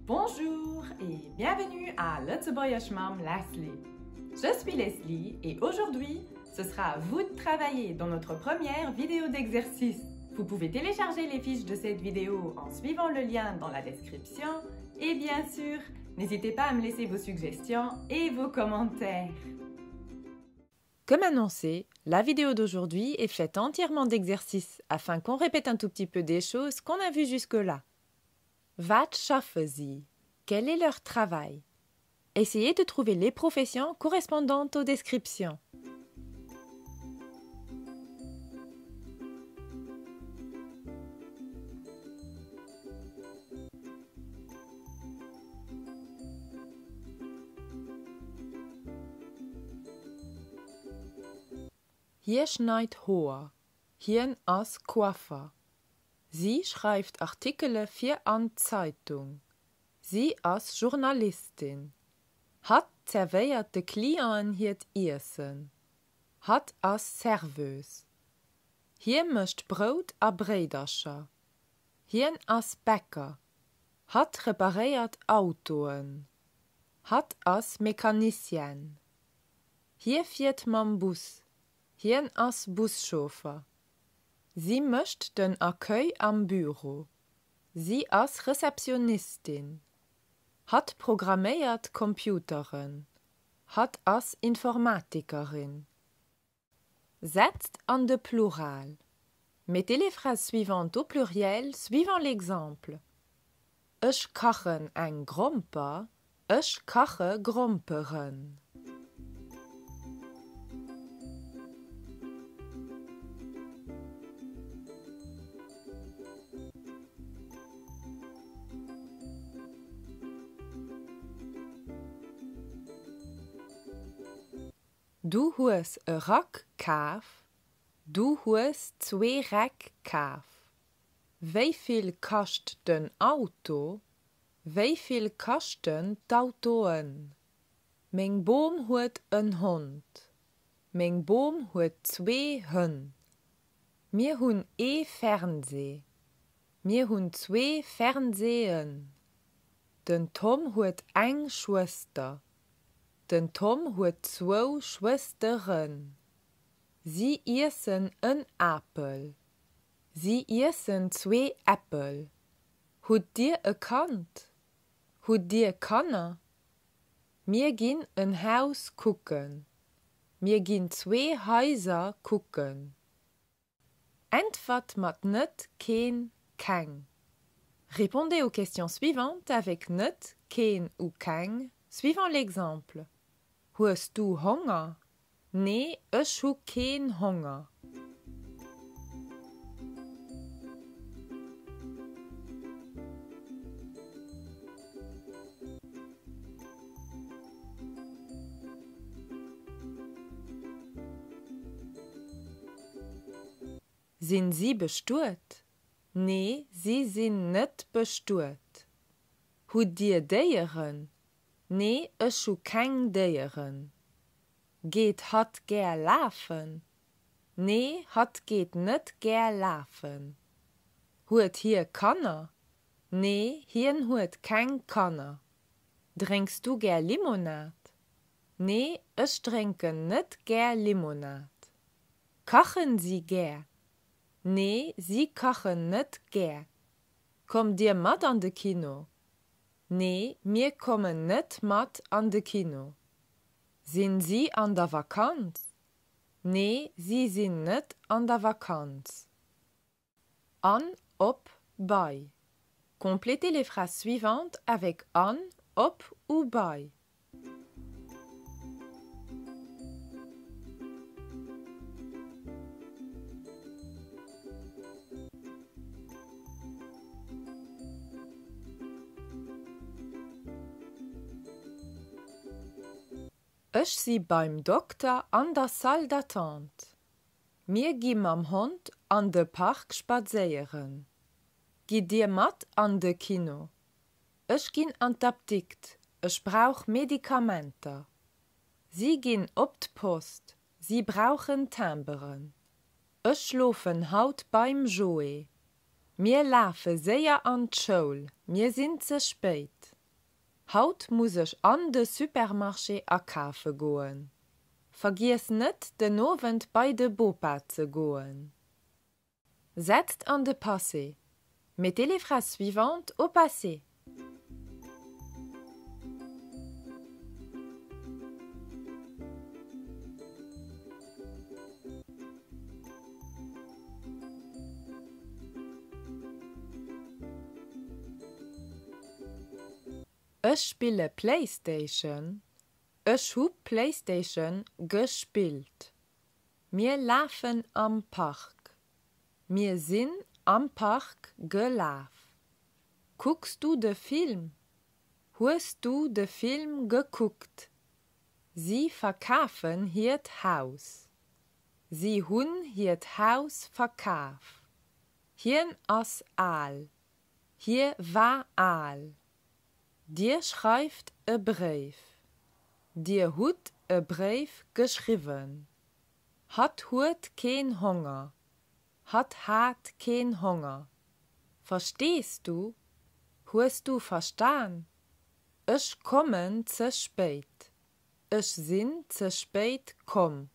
Bonjour et bienvenue à Lëtzebuergesch mam Leslie. Je suis Leslie et aujourd'hui, ce sera à vous de travailler dans notre première vidéo d'exercice. Vous pouvez télécharger les fiches de cette vidéo en suivant le lien dans la description et bien sûr, n'hésitez pas à me laisser vos suggestions et vos commentaires. Comme annoncé, la vidéo d'aujourd'hui est faite entièrement d'exercices afin qu'on répète un tout petit peu des choses qu'on a vues jusque-là. Wat schaffe si? Quel est leur travail? Essayez de trouver les professions correspondantes aux descriptions. Hie schneit Hoer. Hien ass Coiffer. Si schreift Artikele fir an d'Zeitung. Si ass Journalistin. Hatt zerwéiert de Clienten hiert Iessen. Hatt ass Serveuse. Hie mécht Brout a Bréidercher. Hien ass Bäcker. Hatt reparéiert Autoen. Hatt ass Mecanicienne. Hie fiert mam Bus. Hien ass Buschauffer. Si mécht den Accueil am Büro. Si ass Receptionnistin. Hatt programméiert Computeren. Hatt ass Informatikerin. Setzt an de Plural. Mettez les phrases suivantes au pluriel suivant l'exemple. Ech kachen eng Gromper. Ech kache Gromperen. Du hues e Rack kaf. Du hues zwee Räck kaf. Wéi vill kascht den Auto? Wéi vill kaschten d'Autoen? Meng Bom huet en Hond. Meng Bom huet zwee Hënn. Mir hunn ee Fernsee. Mir hunn zwee Fernseeën. Den Tom huet eng Schwëster. Den Tom huet zwou Schwësteren. Si iessen en Apel. Si iessen zwee Äppel. Hutt Dir e Kand? Hutt Dir Kanner? Mir ginn en Haus kucken. Mir ginn zwee Haiser kucken. Äntwert mat net, keen, keng. Répondez aux questions suivantes avec net, keen ou keng, suivant l'exemple. Hues du Honger? Nee, ech hu keen Honger. Sinn si bestuet? Nee, si sinn net bestuet. Hutt Dir Déieren? Nee, ech hu keng Déieren. Geet hatt gär lafen? Nee, hatt geet net gär lafen. Huet hie Kanner? Nee, hien huet keng Kanner. Drénks du gär Limonad? Nee, ech drénken net gär Limonad. Kachen si gär? Nee, si kachen net gär. Kommt Dir mat an de Kino? Nee, mir kommen net mat an de Kino. Sinn si an der Vakanz? Nee, si sinn net an der Vakanz. An, op, bei. Complétez les phrases suivantes avec an, op ou bei. Ech si beim Dokter an der Salle d'attente. Mir gi mam Hond an de Park spadséieren. Gitt Dir mat an de Kino? Ech ginn an d'Apdikt, ech brauch Medikamenter. Si ginn op d'Post, si brauchen Timberen. Ech schlofen haut beim Joé. Mir lafe séier an d'Schoul, mir sinn ze spéit. Haut muss ech an de Supermarché akafe goen. Vergiess net, den Owend bei de Bopa ze goen. Setzt an de Passé. Mettez les phrases suivantes au passé. Ech spille Playstation. Ech hu Playstation gespillt. Mir lafen am Park. Mir sinn am Park gelaf. Kucks du de Film? Hues du de Film gekuckt? Si verkafen hiert Haus. Si hunn hiert Haus verkaf. Hien ass al. Hie war al. Dir schreift e Bréif. Dir hutt e Bréif geschriwwen. Hatt huet keen Honger. Hatt hat keen Honger. Verstees du? Hues du verstan? Ech kommen ze spéit. Ech sinn ze spéit komm.